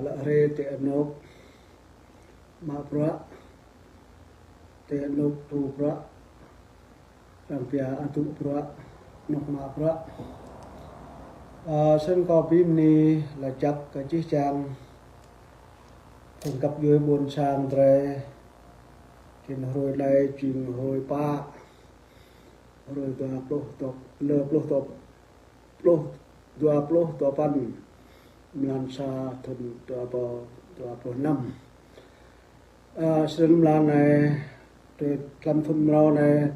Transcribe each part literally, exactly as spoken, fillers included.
Lăi hrơi tơ anŏ mă bruă, tơ anŏ tŭ bruă, arăng pia adŭ bruă, anŏ mă bruă. Ơ, snăn kâo bi mni lač jăk kơ jih jang phung găp djuê ƀuôn sang drei, jing hrơi anai jing hrơi pă, hrơi dua pluh dua, lơ pluh dua, pluh, dua pluh dua păn, mlan sa thŭn dua rơbâo dua pluh năm. Ơ, snăn mlan anai, drei hlăm thŭn mrâo anai,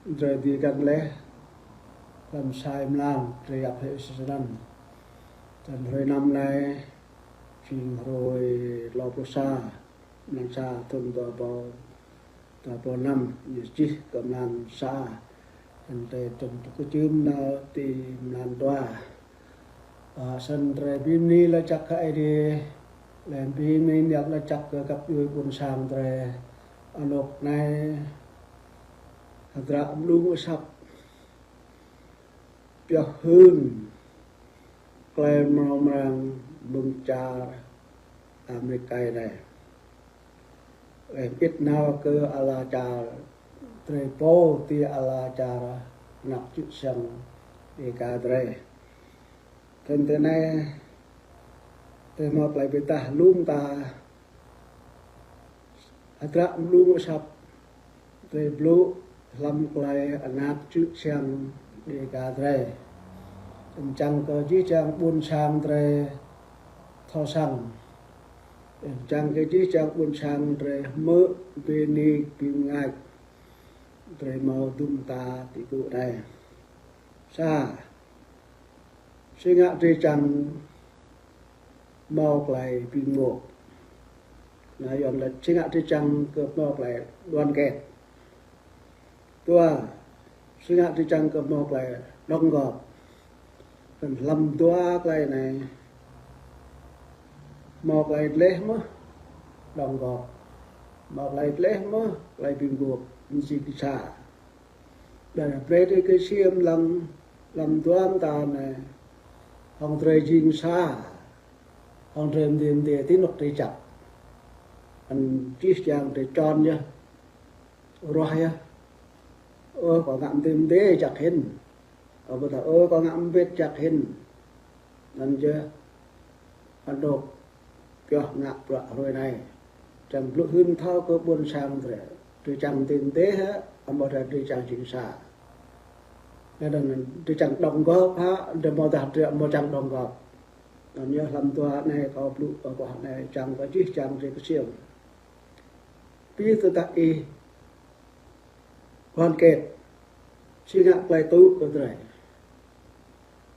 drei dưi găn leh hlăm sa mlan, drei yap hĕ snăn. Snăn hrơi năm anai, jing hrơi klâo pluh sa, mlan sa thŭn dua rơbâo dua pluh năm, ñu čih kơ mlan sa. Snăn drei tŭ kơčưm nao ti mlan dua. Ơ, snăn drei bi mni lač jăk kơ Aê Diê, leh anăn bi mni lač jăk kơ găp djuê ƀuôn sang drei. Anŏ anai, hơdră mlung asăp pioh hưn klei mrâo mrang mơ̆ng čar Amêrik anai. Leh anăn nao kơ ala čar drei pô ti ala čar anak čư̆ čhiăng Dêga drei. Tơl tơ anai, drei mâo klei bi êdah lŏm ta hơdră mlung asăp drei blŭ hlăm klei anak čư̆ čhiăng Dêga drei. Anăn čiăng kơ jih jang ƀuôn sang drei thâo săng. Anăn čiăng kơ jih jang ƀuôn sang drei hmư̆, bi mni, bi mngač. Drei mâo dŭm ta ti gŭ anai. Sa, si ngă drei čiăng mâo klei bi mguôp. Anăn yơh lĕ si ngă drei čiăng kơ mâo klei đoàn kết. Dua, si ngă drei čiăng kơ mâo klei đóng góp. Snăn hlăm dua klei anai, mâo klei dleh mơh đóng góp. Mâo klei dleh mơh klei bi mguôp, msĕ si sa. Ƀiădah brei drei ksiêm lăng, hlăm dua mta anai, hŏng drei jing sa, hŏng drei mdê mdê ti anŏ drei jăk. Anăn jih jang drei čŏng yơh, ruah yơh. Ơ, kâo ngă mdê mdê jăk hĭn. Ơ, ƀiădah, ơ, kâo ngă mbĭt jăk hĭn. Anăn yơh, anŏ pioh ngă bruă hrơi anai. Čiăng blŭ hưn thâo kơ ƀuôn sang drei. Drei čiăng mdê mdê hă, amâodah drei čiăng jing sa. Leh anăn drei čiăng đóng góp hă, amâodah drei amâo čiăng đóng góp. Anăn yơh hlăm dua anai kâo blŭ kơ ƀuh anai čiăng kơ jih jang drei ksiêm. Bi tơdah ih đoàn kết, si ngă klei tŭ kơ drei.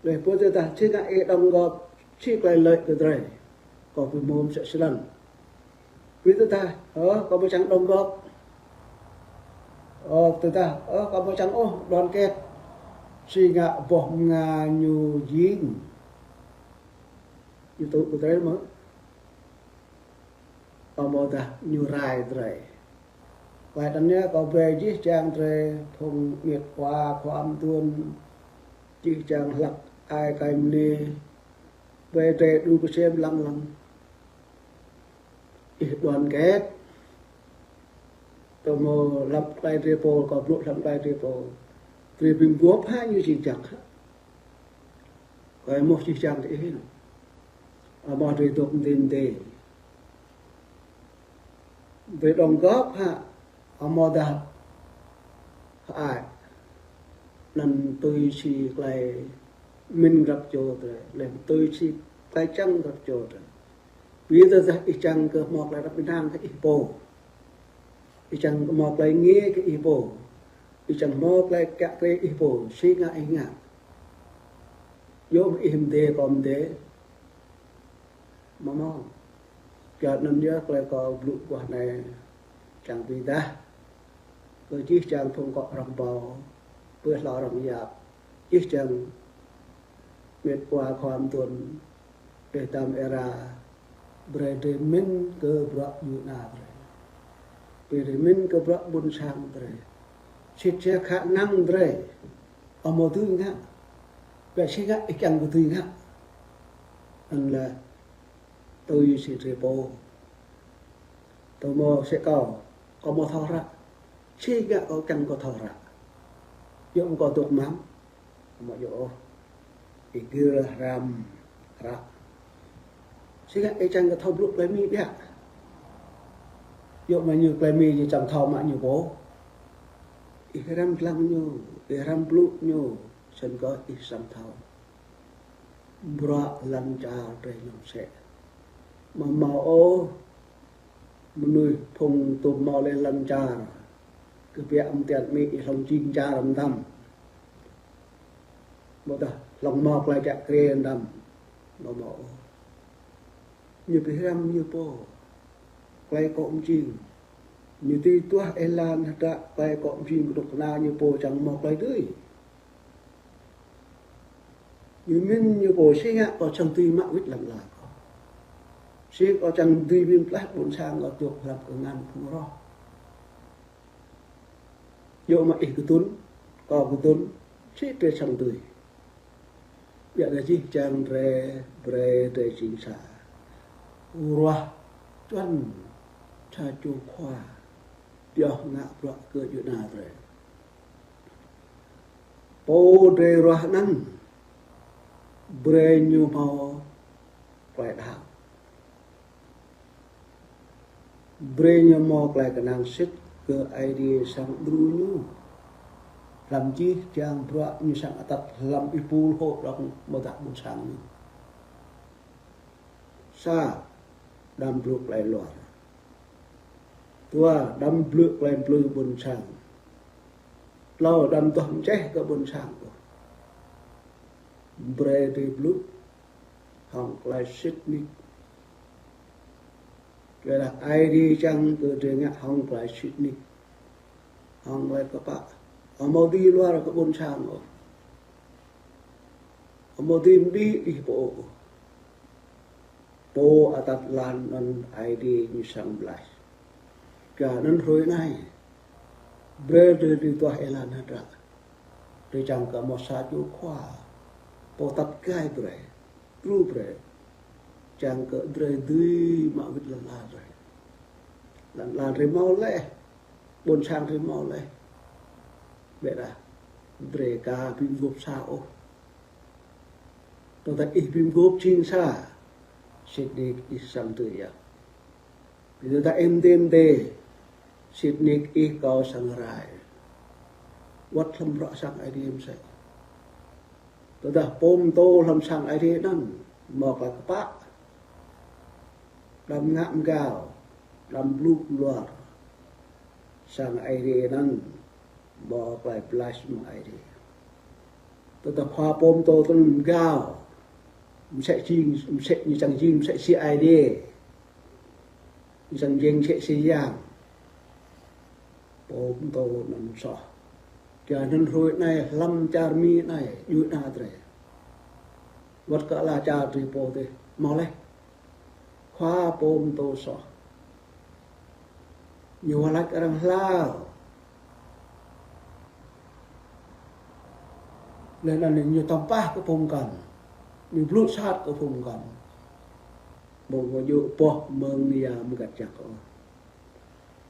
Leh ƀiădah si ngă ih đóng góp, si klei lợi kơ drei. Kâo bi mơ̆ng msĕ snăn. Bi tơdah, ơ, kâo amâo čiăng đóng góp. Ơ, tơdah, ơ, kâo amâo čiăng ôh đoàn kết. Si ngă boh mnga ñu jing, ñu tŭ kơ drei mơ̆? Amâodah ñu rai drei. Klei anăn yơh kâo brei jih jang drei phung mĭt wa khua mduôn, jih jang hlăk ai kai mni, brei drei đru ksiêm lăng lăng. Ih đoàn kết. Tơ mâo hlăm klei drei pô, kâo blŭ hlăm klei drei pô. Drei bi mguôp hă ñu jing jăk hă? Kâo êmuh jih jang diih. Amâo drei dôk mdê mdê. Drei đóng góp hă, amâodah hơăi. Anăn tui si klei mĭn grăp čô drei, leh anăn tui si klei čiăng grăp čô drei. Bi tơdah ih čiăng kơ mâo klei êđăp ênang kơ ih pô. Ih čiăng kơ mâo klei ngiê kơ ih pô. Ih čiăng mâo klei kiă kriê ih pô, si ngă ih ngă. Yua mơ̆ ih mdê kâo mdê. Amâo mâo. Kyuanăn yơh klei kâo blŭ guah anai čiăng bi êdah kơ jih jang phung akŏ arăng ƀâo, pơ hlâo arăng yap, jih jang mĭt wa khua mduôn, ƀiădah êra, brei drei mĭn kơ bruă djuê ana drei. Brei drei mĭn kơ bruă ƀuôn sang drei. Sĭt sia khả năng drei amâo dưi ngă, ƀiădah si ngă ih čiăng kơ dưi ngă. Anăn lĕ Tui si drơi pô. Tơ mơ̆ sĭt kâo, kâo hmâo thâo hră. Či ngă kâo kiăng kâo thâo hră. Yua mơ̆ kâo dŏ mơ̆ng, hmâo yua ôh. Ih gir hrăm hră. Či ngă ih kiăng kơ thâo blŭ tơlơi Mi biă. Yua mơ̆ ñu tơlơi Mi ñu čang thâo mă ñu pô. Ih hrăm lăng ñu, ih hrăm blŭ ñu, sĭt kâo ih čang thâo. Bruă lŏn čar drơi ñu mơsĕ. Mơ̆ hmâo ôh mơnuih phung tŭ hmâo lĕ lŏn čar. Kơ biă mơ̆ng tian Mi ih hlŏng jing čar mơtam. Ƀôdah hlŏng hmâo tơlơi kiă kriê mơtam. Mơ̆ hmâo ôh. Ñu pơhrăm ñu pô. Tơlơi kơ mơjing. Ñu tui tuah êlan hơdră tơlơi kơ mơjing kơnuk kơna ñu pô čang hmâo tơlơi dưi. Ñu mĭn ñu pô či ngă kâo čang dưi mă wĭt lŏn ala kâo. Či kâo čang dưi mĭn pơklaih ƀôn sang kâo dŏ hlăm kơngan phung roh. Yua mơ̆ ih kơdŭn, kâo kơdŭn, či drơi čang dưi. Biă dah jih jang drơi, brơi drơi jing sa. Ruah čuăn, sa čô khua. Pioh ngă bruă kơ djuai ania drơi. Pô drơi ruah anŭn, brơi ñu hmâo tơlơi đaŏ. Brơi ñu hmâo tơlơi kơnang sĭt kơ Aê Diê sang đru ñu. Hlăm jih jang bruă ñu sang atăt hlăm ih pul hŏ rŏng mơdah ƀôn sang ñu. Sa, đăm blŭ tơlơi luar. Dua, đăm blŭ tơlơi blŭ ƀôn sang. Tlâo, đăm duah mơčeh kơ ƀôn sang ôh. Brơi drơi blŭ hăng tơlơi sĭt nik. Yua dah Aê Diê čang kơ drơi ngă hăng tơlơi sĭt nik. Hăng tơlơi kơpă. Hmâo dưi luar kơ ƀôn sang ôh. Hmâo dưi mơđĭ ih pô ôh. Pô atăt lŏn anŭn Aê Diê ñu sang blai. Kơ anŭn hrơi anai. Brơi drơi dưi tuah êlan hơdră. Drơi čang kơ hmâo sa čô khua. Pô atăt gai brơi. Đru brơi. Čang kơ drơi dưi mă wĭt lŏn ala drơi. Lŏn ala drơi hmâo laih. Ƀôn sang drơi hmâo laih. Biă dah. Drơi ka ƀu gôp sa ôh. Tơdah ih ƀu gôp jing sa, sĭt nik ih sang tui yơh. Tơdah ih mơdê mơdê, sĭt nik ih kâo sang rai. Wơ̆t hlăm bruă sang Aê Diê mơsĕ. Tơdah pô pơtô hlăm sang Aê Diê anŭn, hmâo tơlơi kơpă. Đăm ngă mơgao, đăm blŭ luar. Sang Aê Diê anŭn, hmâo tơlơi blai mơ̆ng Aê Diê. Tơdah khua pô pơtô tơl mơgao. Mơsĕ jing, mơsĕ ñu čang jing, mơsĕ si Aê Diê. Ñu čang jing mơsĕ si yang. Pô pơtô anŭn soh. Kơ anŭn hrơi anai, hlăm čar Mi anai, djuai ania drơi. Wơ̆t kơ ala čar drơi pô tih, hmâo laih. Khua pô pơtô soh. Ñu wơ̆t laĭ arăng hlao. Laih anŭn ñu tơmpah kơ phung mơkăn. Ñu blŭ sat kơ phung mơkăn. Ƀu hmâo djơ̆ boh mơ̆ng Yang Mơngăt Jăk ôh.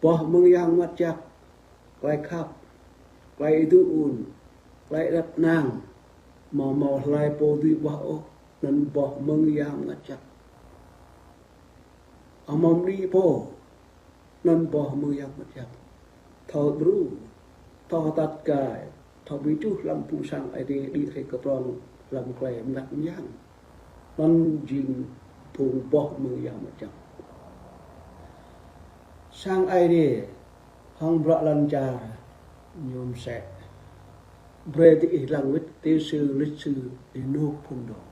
Boh mơ̆ng Yang Mơngăt Jăk. Tơlơi khăp, tơlơi êdu ŭn, tơlơi rơ̆t rơnang, hmâo hmâo hlơi pô dưi ƀuah ôh, anŭn boh mơ̆ng Yang Mơngăt Jăk. Hmâo mơđĭ pô, anŭn boh mơ̆ng Yang Mơngăt Jăk. Thâo đru, thâo atăt gai, thâo ƀu čuh hlăm phung sang Aê Diê đĭ hrĕ kơ prŏng hlăm tơlơi mơngăt mơyang. Anŭn jing phung boh mơ̆ng Yang Mơngăt Jăk. Sang Aê Diê, hăng bruă lŏn čar ñu mơsĕ. Brơi tơ ih lăng wĭt tơ si lịch sử ih nŭk phŭn dơ̆ng.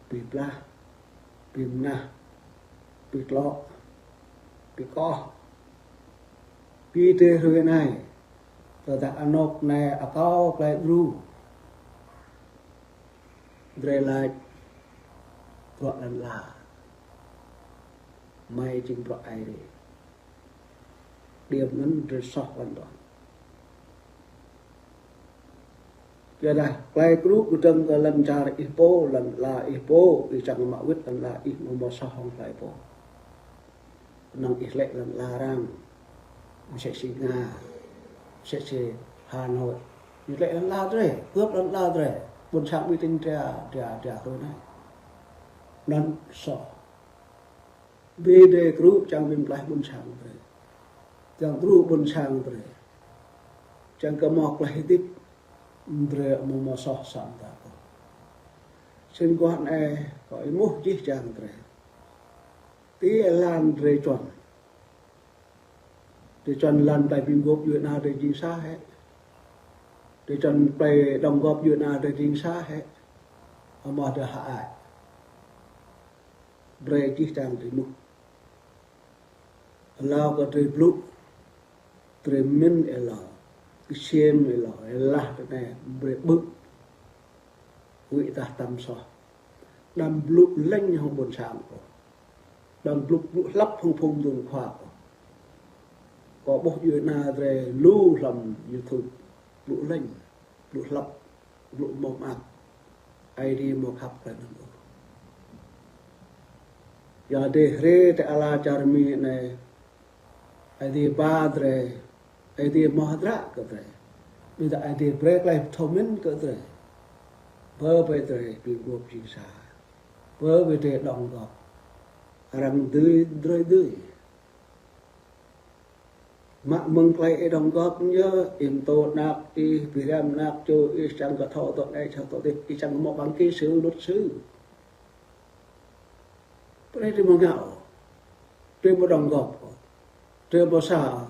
Ƀĭ blah, ƀĭ mơnah, ƀĭ tlŏ, ƀĭ koh. Ƀĭ tơ hrơi anai, tơdah anŏk anai akâo tơlơi đru. Drơi laĭ bruă lŏn ala. Mơi jing bruă Aê Diê. Điểm anŭn drơi soh lŏn dŏ. Yua dah tơlơi kơnuk kơdơ̆ng kơ lŏn čar ih pô, lŏn ala ih pô, ih čang mă wĭt lŏn ala ih, mơ̆ mơ̆ soh hăng tơlơi pô. Kơnơ̆ng ih lĕ lŏn ala arăng, msĕ si Nga, msĕ si Hà Nội. Ih lĕ lŏn ala drơi, gơ̆p lŏn ala drơi. Ƀôn sang ƀing tring tria, tria, tria tui anai. Anŭn soh. Ƀing drơi kru čang ƀing tơlơi ƀôn sang drơi. Čang kru ƀôn sang drơi. Čang kơ mơ̆ tơlơi hơdip drơi mơ̆ mơ̆ soh sam ta kơ. Sin kơ anai kơ ih mơ̆ jih čang drơi. Ti lŏn drơi čuăn. Drơi čuăn lŏn tơlơi ƀing gơ̆p yua anai drơi jing sa hĕ. Drơi čuăn tơlơi đóng góp yua anai drơi jing sa hĕ. Amăng drơi hơai. Brơi jih čang drơi mơ̆. Alao kơ drơi blŭ, drơi min alao, kơsem alao, alah tơ anai brơi ƀuh. Wĭ tah tăm soh. Đăm blŭ lĕng hăng ƀôn sang kơ. Đăm blŭ, blŭ hlăp hăng phung dơ̆ng khua kơ. Kơ ƀuh yua anai drơi lu lăm YouTube. Blŭ lĕng, blŭ hlăp, blŭ mơak. Aê Diê mơ̆ khăp kơ anŭn ôh. Yua drơi hrơi tơ ala čar Mi anai, Aê Diê ba drơi, Aê Diê mơ̆ hơdră kơ drơi. Ƀiădah Aê Diê brơi tơlơi thâo mĭn kơ drơi. Bơ ƀơi drơi ƀing gơ̆p jing sa. Bơ ƀơi drơi đóng góp. Arăng dưi, drơi dưi. Mă mơ̆ng tơlơi ih đóng góp ñu, ih pơtô anak ih, ih pơhiăp anak čô ih, čang kơ thâo tŏ anai, čang tŏ adih, ih čang kơ mơ̆ ƀăng kỹ sư, luật sư. Pơ anai drơi mơ̆ ngă ôh. Drơi mơ̆ đóng góp ôh. Drơi mơ̆ sa.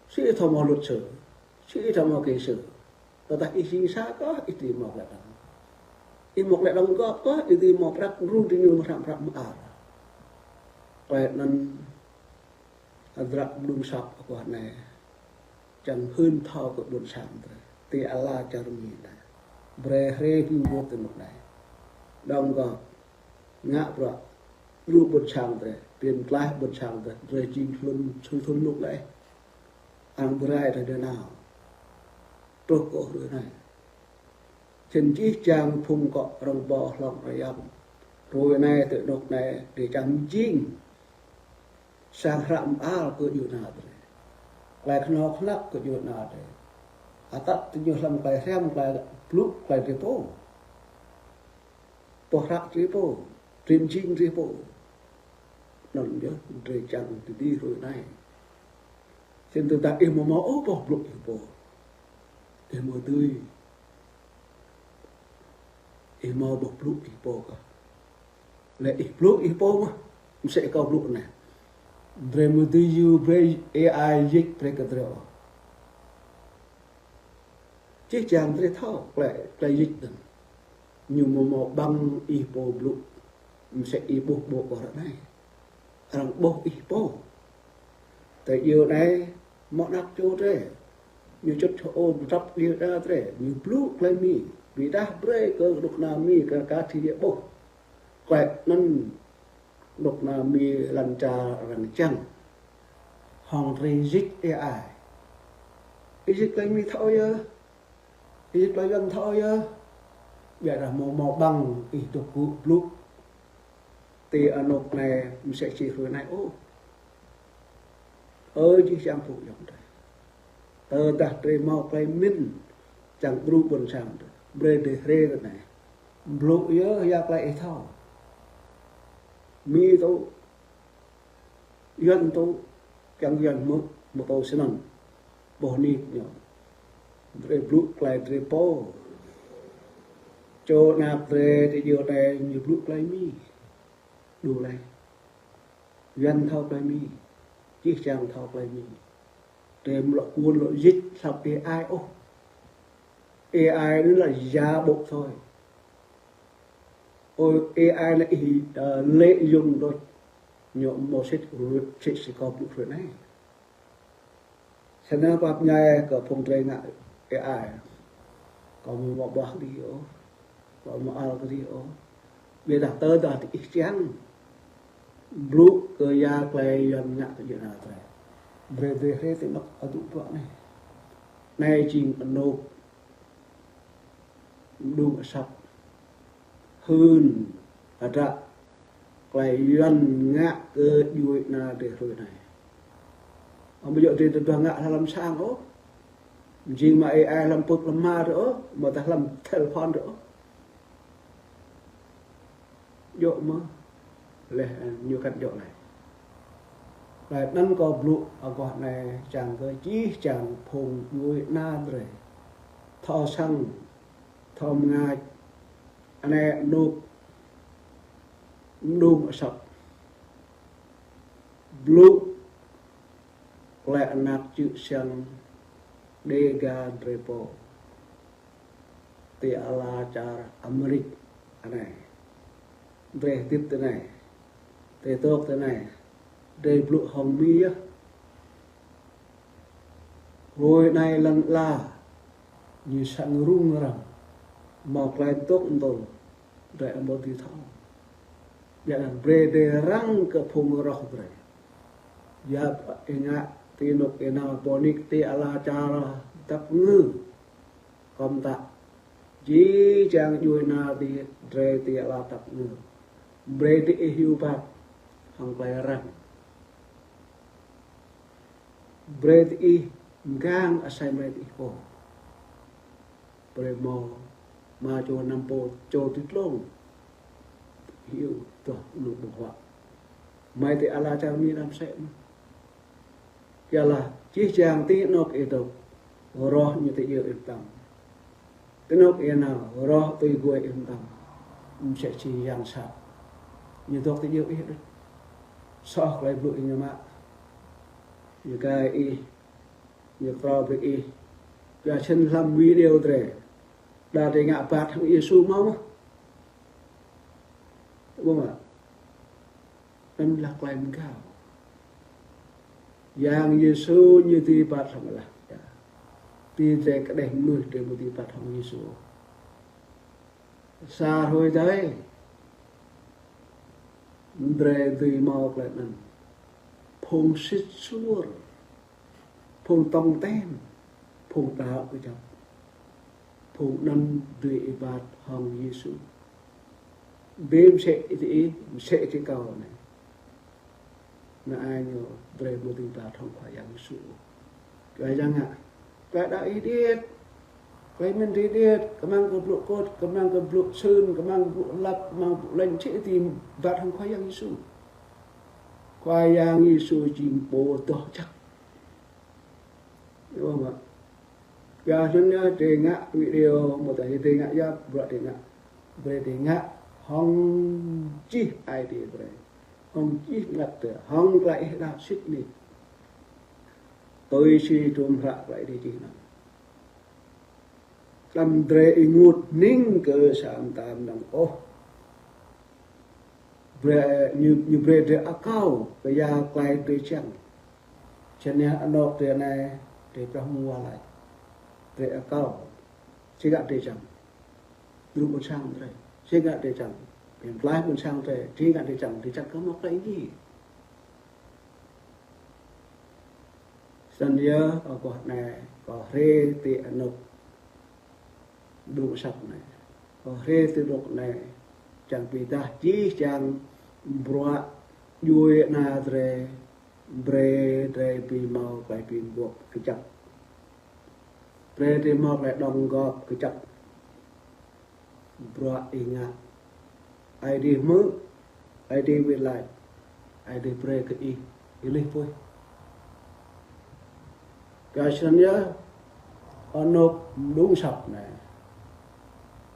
Či ih thâo mơ̆ luật sư. Či ih thâo mơ̆ kỹ sư. Tơdah ih jing sa kơ, ih dưi mơ̆ tơlơi đóng. Ih mơ̆ tơlơi đóng góp kơ, ih dưi mơ̆ prăk, ru drơi ñu mơ̆ hrăm prăk mơar. Tơlơi anŭn hơdră blung sap kơ anai. Čang hưn thâo kơ ƀôn sang drơi. Ti ala čar Mi anai. Brơi hrơi ƀing gơ̆p tơ anŭn anai. Đóng góp. Ngă bruă. Ru ƀôn sang drơi. Pơtlaih ƀôn sang drơi. Drơi jing hlŭn sui thŭn lŭk lĕ. Ang brơi drơi đơ nao. Truh kơ hrơi anai. Čen jih jang phung kơ rơ̆ng ƀô̆ hlŏng rơyăm. Hrơi anai tơ anŭn anai. Drơi čang jing sang hră mơal kơ yua anai drơi. Tơlơi kơnơ̆ng kơnăk kơ yua anai drơi. Atăt tơ ñu lăm tơlơi hrăm, tơlơi blŭ, tơlơi drơi pô. Pô hră drơi pô, drơi jing drơi pô. Anŭn yơh drơi čang tơ adih hrơi anai. Čen tơdah ih mơ̆ mơ̆ ôh boh blŭ ih pô. Ih mơ̆ dưi. Ih mơ̆ boh blŭ ih pô kơ. Lĕ ih blŭ ih pô mơ̆. Msĕ kâo blŭ anai. Drơi mơ̆ dưi yua brơi A I dịch brơi kơ drơi ôh. Jih jang drơi thâo, tơlơi, tơlơi dịch anŭn. Ñu mơ̆ mơ̆ ƀăng ih pô blŭ. Msĕ ih ƀuh ƀô̆ kơ ră anai. Arăng ƀuh ih pô. Tơ yua anai, mơ̆ anak čô drơi. Ñu čŭt čô ôh, mơ̆ trăp yua anai drơi. Ñu blŭ tơlơi Mi. Ƀiădah brơi kơ rơnŭk rơnua Mi, kơ ka thi yơh ƀuh. Tơlơi anŭn rơnŭk rơnua Mi lŏn čar arăng čang. Hăng drơi dịch A I. Ih dịch tơlơi Mi thâo yơh. Ih tơlơi Yuan thâo yơh. Ƀiădah mơ̆ mơ̆ ƀăng ih dŏ gŭ blŭ. Ti anŭn anai msĕ či hrơi anai ôh. Ơ jih jang phung ayŏng adơi. Tơdah drơi mơ̆ tơlơi mĭn čang ru ƀôn sang drơi. Brơi drơi hrơi anai. Blŭ yơh ya tơlơi ih thâo. Mi tŭ Yuan tŭ, kiăng Yuan mơ̆, mơ̆ tŭ snăn. Boh nik ñu. Drơi blŭ tơlơi drơi pô. Čô anak drơi tơ yua anai ñu blŭ tơlơi Mi. Đu lĕ. Yuan thâo tơlơi Mi. Jih jang thâo tơlơi Mi. Drơi mơ̆ lŏ cuốn lŏ dịch hlăm A I ôh. A I anai là giả bộ thôi. Ôi, A I anai ih, ơ, lợi dụng đôč. Ñu mơ̆ sĭt, sĭt si kâo blŭ hrơi anai. Snăn pap ñai kơ phung drơi ngă A I. Kâo mơ̆ mơ̆ ƀuah kơđi ôh. Kâo mơ̆ ăl kơđi ôh. Ƀiădah tơdah ih čang blŭ kơ ya tơlơi Yuan ngă kơ Yuan tơlơi. Brơi drơi hrơi ti anôk adŭ bruă anai. Anai jing anôk mđung asăp, hưn hơdră tơlơi Yuan ngă kơ djuai ana drơi hrơi anai. Amâo djơ̆ drơi tơdah ngă hlăm sang ôh, jing mă ê ai hlăm pưk lăm hma drơi ôh, mơ̆ tơdah hlăm thelphon drơi ôh. Djơ̆ mơ̆, leh ñu kăn djơ̆ lĕ. Tơlơi anŭn kâo blŭ aguah anai čang kơ jih jang phung djuai ana drơi thâo săng, thâo mơngač, anai anôk mđung asăp. Blŭ tơlơi anăk čư̆ siăng Dega drơi pô, ti ala čar Amêrik anai. Drơi hơdip ti anai, drơi dŏ ti anai, drơi blŭ hŏng Mi yơh. Hrơi anai lăn ala ñu săng rŭng răng, mâo tơlơi dŏ mtô, drơi amâo dưi thâo. Yua anŭn brơi drơi răng kơ phung roh drơi. Yap ih ngă ti anôk ih nao pô nik ti ala čar tăp ngư. Kơnơ̆ng tơdah jih jang djuai ana drơi ti ala tăp ngư, brơi diih hiu pap hăng tơlơi răng. Brơi diih mgang asei mơlei diih pô. Brơi mâo rơma čô năm čô, čô ti tlông. Hiu tuh lu ƀơ̆ng huă. Mơi ti ala čar Mi anăm sĕ mơ̆n. Yua lah jih jang ti anôk ih dŏ, roh ñu ti djơ̆ ih mơtam. Ti anôk ih nao, roh tui guai ih mơtam. Mơsĕ si yang sat, ñu dŏ ti djơ̆ ih đôč. Soh tơlơi blŭ ih ñu mă, ñu gai ih, ñu kơtrâo brơi ih. Yua sĭt hlăm video drơi, đa drơi ngă bat hăng Yêsu mơ̆n. Ƀuh mơ̆? Anŭn lah tơlơi mgao. Yang Yêsu ñu dưi bat hăng lăp. Yua ti drơi kơđeh mơnuih drơi ƀu dưi bat hăng Yêsu. Sa hrơi adih drơi dưi mâo tơlơi anŭn. Phung sĭt suôr, phung tŏng ten, phung đaŏ kơjăp, phung anŭn dưi ih bat hăng Yêsu. Bi mơsĕ ih, mơsĕ ih kâo anai. Anai ñu drơi ƀu dưi bat hăng Khua Yang Yêsu. Khua Yang ngă, tơlơi đaŏ ih điêt, tơlơi mĭn ih điêt, kơmăng kơ blŭ kôt, kơmăng kơ blŭ sưn, kơmăng kơ blŭ lăp, kơmăng kơ blŭ lĕng, sĭt ih dưi bat hăng Khua Yang Yêsu. Khua Yang Yêsu jing pô doh jăk. Ƀuh mơ̆? Yua anŭn yơh drơi ngă video, mơ̆ tơdah drơi ngă yap, bruă drơi ngă, brơi drơi ngă hŏng jih ai tiê drơi, hŏng jih mơngăt drơi, hŏng tơlơi ih đaŏ sĭt nik. Tui si tum hră tơlơi ih čih anŭn. Tlam drơi ênguôt hning kơ sa mta mơnơ̆ng ôh. Brơi ñu, ñu brơi drơi akâo kơ ya tơlơi drơi čang. Čơneh anŏk drơi anai, drơi prah mua laih. Drơi akâo. Či ngă drơi čang. Dru ƀôn sang drơi. Či ngă drơi čang. Pơklaih ƀôn sang drơi. Či ngă drơi čang. Drơi čang kơ mơ̆ tơlơi ih. Snăn yơh, aguah anai, kâo hriê ti anôk mđung asăp anai. Kâo hriê ti anôk anai, čang bi dah jih jang bruă djuai ana drơi, brơi drơi bi mâo tơlơi bi mguôp kơjăp. Brơi drơi mâo tơlơi đóng góp kơjăp. Bruă ih ngă, Aê Diê hmư̆, Aê Diê wĭt lač, Aê Diê brơi kơ ih, ih lih puih. Kơ snăn yơh, anôk mđung asăp anai,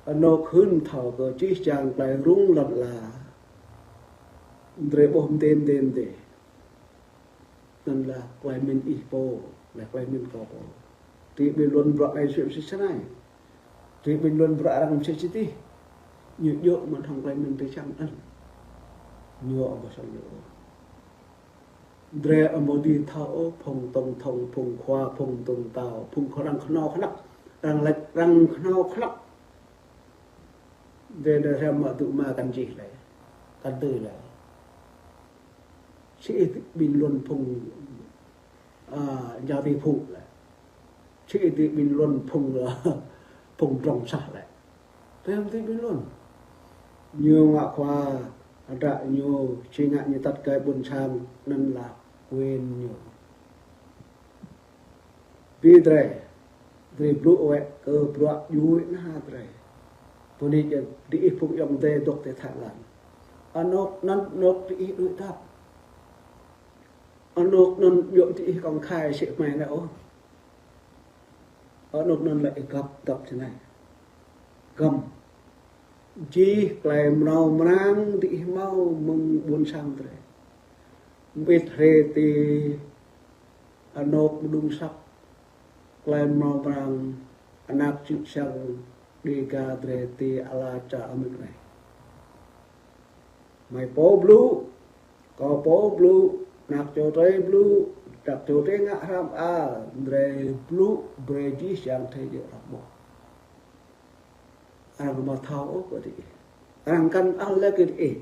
anôk hưn thâo kơ jih jang tơlơi rŭng lŏn ala, drơi ƀuh mdê mdê mdê. Anŭn lah tơlơi mĭn ih pô, lah tơlơi mĭn kâo pô. Drơi ƀĭn luăn bruă anai sui msĕ snei. Drơi ƀĭn luăn bruă arăng msĕ si tih. Ñu djơ̆ mơ̆n hŏng tơlơi mĭn drơi čang anŭn. Ñu amâo săng ñu ôh. Drơi amâo dưi thâo ôh, phung tổng thống, phung khua, phung tổng tao, phung khua arăng khnâo khnăk. Arăng lač arăng khnâo khnăk. Drơi anai hrăm mă tŭ mă kăn čih lĕ, kăn tui lĕ. Sĭt ih ƀĭn luăn phung, a, jao ti phung lĕ. Sĭt ih ƀĭn luăn phung, a, phung drŏng sah lĕ. Tơdah tui ƀing anŭn, ñu ngă khua, hơdră ñu, či ngă ñu tăt kơ ƀôn sang, anŭn là quyền ñu. Ƀing drei, drei blŭ wơ̆t kơ bruă djuai ania drei. Pô anai jing diih phung ayŏng adơi dŏ ti Thái Lan. Anŏ anŭn anŏ diih đuaĭ tăp. Anŏ anŭn yua diih kông khai sĭ hmei anai ôh. Anŏ anŭn lĕ ih găp dŏ ti anai. Găm. Jih tơlơi mrâo mrang diih hmâo mơ̆ng ƀôn sang drei. Mbĭt hre ti anŏ mơđung asăp. Tơlơi mrâo mrang anak čư̆ čang Dega drei ti ala čar Amêrik anai. Hmei pô blŭ, kâo pô blŭ, anak čô drei blŭ, anak čô drei ngă hrăm a, drei blŭ, brơi jih jang drei djơ̆ arăng ƀuh. Arăng mă thâo ôh kơ diih. Arăng kăn ăl lĕ kơ diih.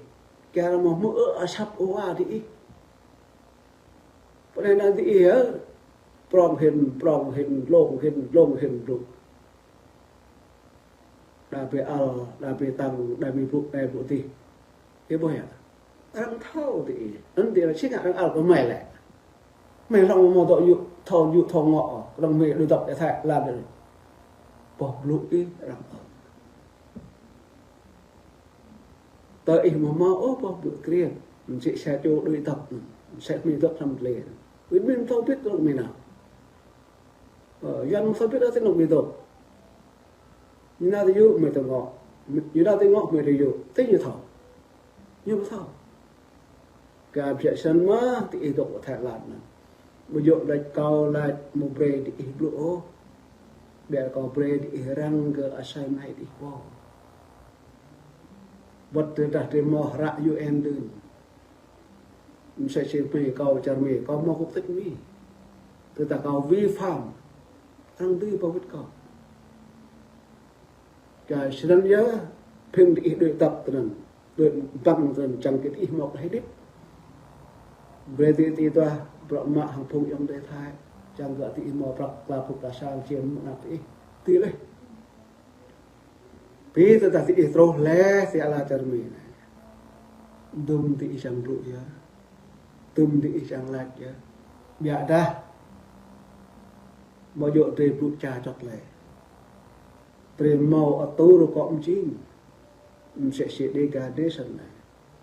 Kơ arăng mă hmư̆ ơ asăp ơ wa diih. Pơ anai anai diih yơh. Prŏng hĭn, prŏng hĭn, dlông hĭn, dlông hĭn blŭ. Đa brơi ăl, đa brơi tăng, đa brơi blŭ, đa brơi blŭ tih. Ih ƀuh yơh. Arăng thâo tih. Anŭn tih arăng či ngă arăng ăl kơ hmei lĕ. Hmei hlŏng mơ̆ dŏ yŭ thâo yŭ thâo ngŏ, arăng hmei đuaĭ dŏ ti Thái Lan anai. Boh blŭ ih arăng ăl. Tơ ih mơ̆ hmâo ôh boh blŭ kriêp, mơsĕ sa čô đuaĭ dŏ, mơsĕ hmei dŏ hrŏm tơlơi. Wĭt min thâo bĭt arăng hmei nao. Ơ, Yuan mơ̆ thâo bĭt arăng ti anŏ hmei dŏ. Ñu nao ti yŭ hmei tơ ngŏ. Ñu nao ti ngŏ hmei tơ yŭ. Tih ñu thâo. Ñu ƀu thâo. Kơ biă săn mơ̆ diih dŏ Thái Lan anŭn. Ƀu djơ̆ laĭ kâo laĭ mơ̆ brơi diih blŭ ôh. Biă kâo brơi diih răng kơ asơi amai diih pô. Wơ̆t tơdah drei hmâo hră U N đưm. Mơsĕ si hmei kâo čar Mi, kâo hmâo quốc tịch Mi. Tơdah kâo vi phạm, arăng dưi pơwĭt kâo. Kơ snăn yơh, phing diih đuaĭ dŏ ti anŭn, đuaĭ ƀăng ti anŭn, čang kơ diih hmâo tơlơi hơdip. Brơi diih tui tơdah bruă mă hăng phung ayŏng adơi Thái, čang kơ diih hmâo prăk pla phŭk pla sang čiêm mơ̆ng anăp diih. Tui leh. Bi tơdah diih truh leh ti ala čar Mi anai. Dŭm diih čang blŭ yơh. Dŭm diih čang laĭ yơh. Biă dah. Mơ̆ djơ̆ drei blŭ ča čŏt leh. Drei hmâo atur kơ mơjing. Mơsĕ si Dega drei săn anai.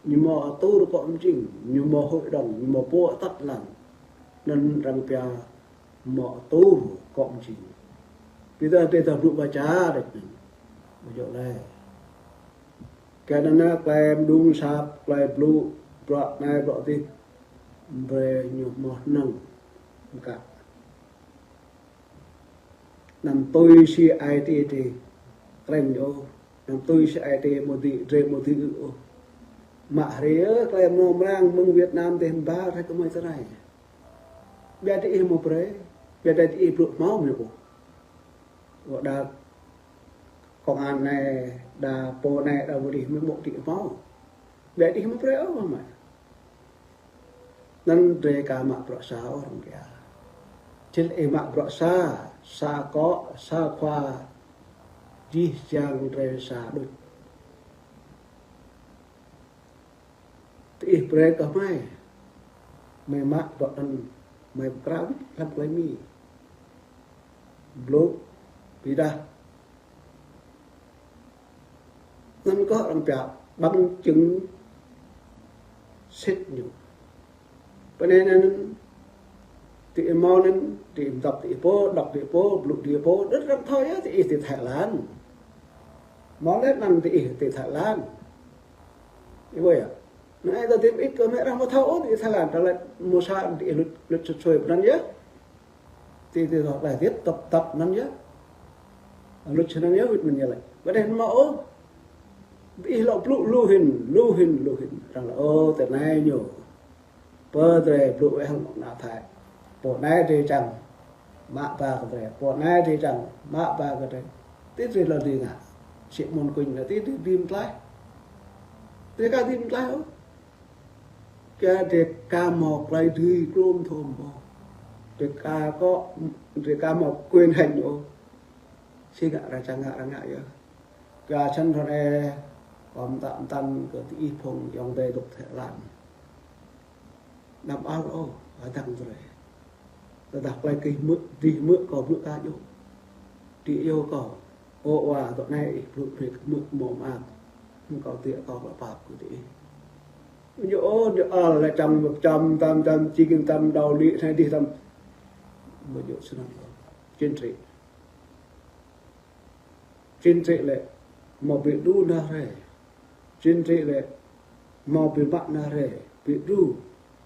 Ñu hmâo atur kơ mơjing, ñu hmâo hội đồng, ñu hmâo pô atăt lăng. Anŭn arăng pia hmâo atur kơ mơjing. Bi tơdah drei tơdah blŭ ƀă ča đĕč anŭn. Ƀu djơ̆ leh. Kơ anŭn anai tơlơi mơđung asăp, tơlơi blŭ, bruă anai bruă adih. Brơi ñu hmâo hnơ̆ng. Mơkă. Anăm tui si ai tiê drei krĕng ôh. Anăm tui si ai tiê mơ̆ dưi, drei mơ̆ dưi ôh. Mă hriê tơlơi mrâo mrang mơ̆ng Việt Nam dih hơbal rai kơ hmei tơ anai. Biă diih mơ̆ brơi, biă dah diih blŭ hmâo mơ̆ ôh. Wơ̆t đa công an anai, đa pô anai, đa pô dih mơ̆ ƀu diih hmâo. Biă diih mơ̆ brơi ôh mă. Anŭn drei ka mă bruă sa ôh arăng pia. Čil ih mă bruă sa, sa akŏ, sa khua, jih jang drei sa đôč. Diih brơi kơ hmei. Hmei mă bruă anŭn, hmei pơkra wĭt hlăm tơlơi Mi. Blŭ, bi dah. Anŭn kơ arăng pia bằng chứng sĭt ñu. Pơ anai anŭn, diih hmâo anŭn, diih dŏ diih pô, dŏ diih pô, blŭ diih pô, đơ̆t arăng thâo yơh diih ti Thái Lan. Hmâo leh anŭn diih ti Thái Lan. Ih ƀuh yơh. Anai tơdah diih ƀu ĭt kơ hmei arăng ƀu thâo ôh diih Thái Lan, tơlơi mơ̆ sa diih luč, luč sui sui pơ anŭn yơh. Ti, ti, tơlơi hơdip tơ̆p tơ̆p anŭn yơh. Luč anŭn yơh, wĭt anŭn yơh lĕ. Ƀu djơ̆ hmâo ôh. Diih lŏ blŭ lu hĭn, lu hĭn, lu hĭn. Arăng laĭ, ơ, tơ anai ñu. Pơ drei blŭ weh hăng ană Thái. Pô anai drei čang mă ba kơ drei. Pô anai drei čang mă ba kơ drei. Ti drei lŏ dưi ngă. Sĭ mơ̆n kuñ anai ti drei dưi mơtlaih. Drei ka dưi mơtlaih ôh. Kơ drei ka hmâo tơlơi dưi klŏm thŏm ôh. Drei ka kơ, drei ka hmâo quyền hành ôh. Či ngă arăng čang ngă arăng ngă yơh. Kơ čăn ră anai, kâo pơtă pơtăn kơ diih phung ayŏng adơi dŏ Thái Lan. Anăm ăl ôh, adăng drơi. Tơdah tơlơi kơ hmư̆, diih hmư̆ kâo blŭ kơ yơh. Diih yơh kâo. Ơ wa, dŏ anai ih blŭ brơi kơ hmư̆ mơ̆ mơak. Hmư̆ kâo tơbiă kâo kơ pap kơ diih. Ñu ôh, ñu ăl lĕ čang mơ̆ čăm, tam, tam, či kơ tam, đau lĭ, anai dih tam. Mơ̆ ñu snăn. Chiến trị. Chiến trị lĕ, mơ̆ ƀu đru nao rai. Chiến trị lĕ, mơ̆ ƀu mă nao rai, ƀu đru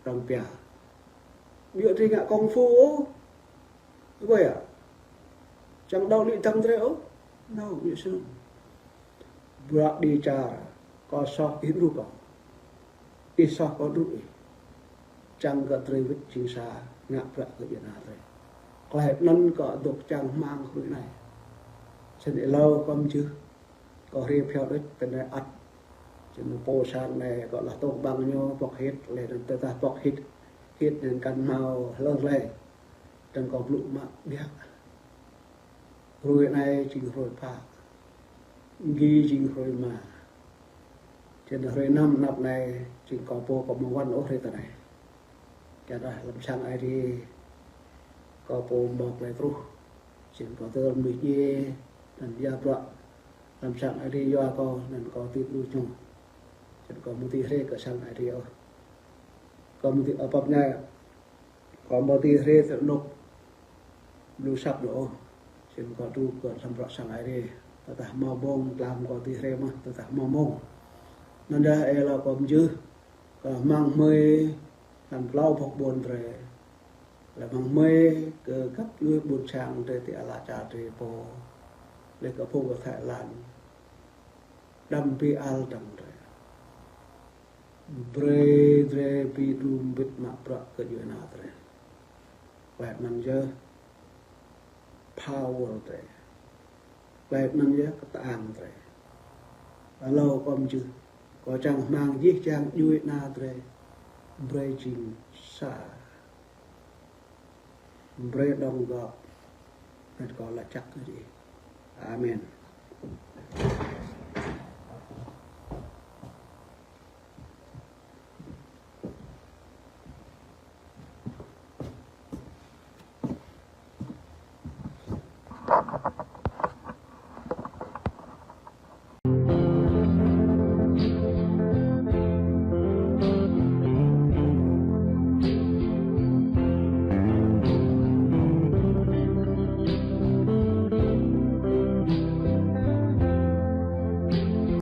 arăng pia. Ƀiă drơi ngă công phu ôh. Ƀu yơh. Čang đau lĭ dăng drơi ôh. Nao, ƀiă snăn. Bruă đi čar, kâo soh ih đru kâo. Ih soh kâo đru ih. Čang kơ drơi wĭt jing sa, ngă bruă kơ djuai ana drơi. Tơlơi anăn kâo dŏ čang hmang hrơi anai. Snăn êlâo kâo mjưh. Kâo hriê phiao đôč, tơ anai ăt. Snăn pô sang anai kâo lăh tŏng ƀăng ñu pŏk hit, lĕ anăn tơdah pŏk hit, hit anăn kăn hmâo hlơr lĕ. Dăng kâo blŭ mă ƀiă. Hrơi anai jing hrơi pă. Gi jing hrơi rơma. Čen hrơi năm anăp anai jing kâo pô kâo mơ̆ng wăn ôh hrơi tơ anai. Kơ dah lăm sang Aê Diê kâo pô mơ̆ tơlơi truh. Čen kâo tơl mnuih djiê, anăn yua bruă lăm sang Aê Diê yua kâo, anăn kâo tĭp lu čung. Čen kâo mơ̆ tĭ hriê kơ sang Aê Diê ôh. Kâo mơ̆ tĭ apap anai. Kâo mơ̆ tĭ hriê tơ anôk lu săp lu ôh. Čen kâo đru kơ lăm bruă sang Aê Diê. Tơdah hmâo mông, tlam kâo tĭ hriê mơ̆, tơdah hmâo mông. Anăn dah êlâo kâo mjưh, kơ hmăng hmơi, lăm klâo boh ƀôn drơi. Lĕ hmăng hmơi, kơ găp djuê ƀuôn sang drơi ti ala čar drơi pô. Lĕ kơ phung kơ Thái Lan. Đăm ƀu ăl dăng drơi. Brơi drơi ƀu đru mbĭt mă bruă kơ djuai ana drơi. Tơlơi anăn yơh power drơi. Tơlơi anăn yơh kơtang drơi. Êlâo kâo mjưh, kâo čang hmang jih jang djuai ana drơi. Brơi jing sa. Brơi đóng góp. Anăn kâo lač jăk kơ diih. Amen.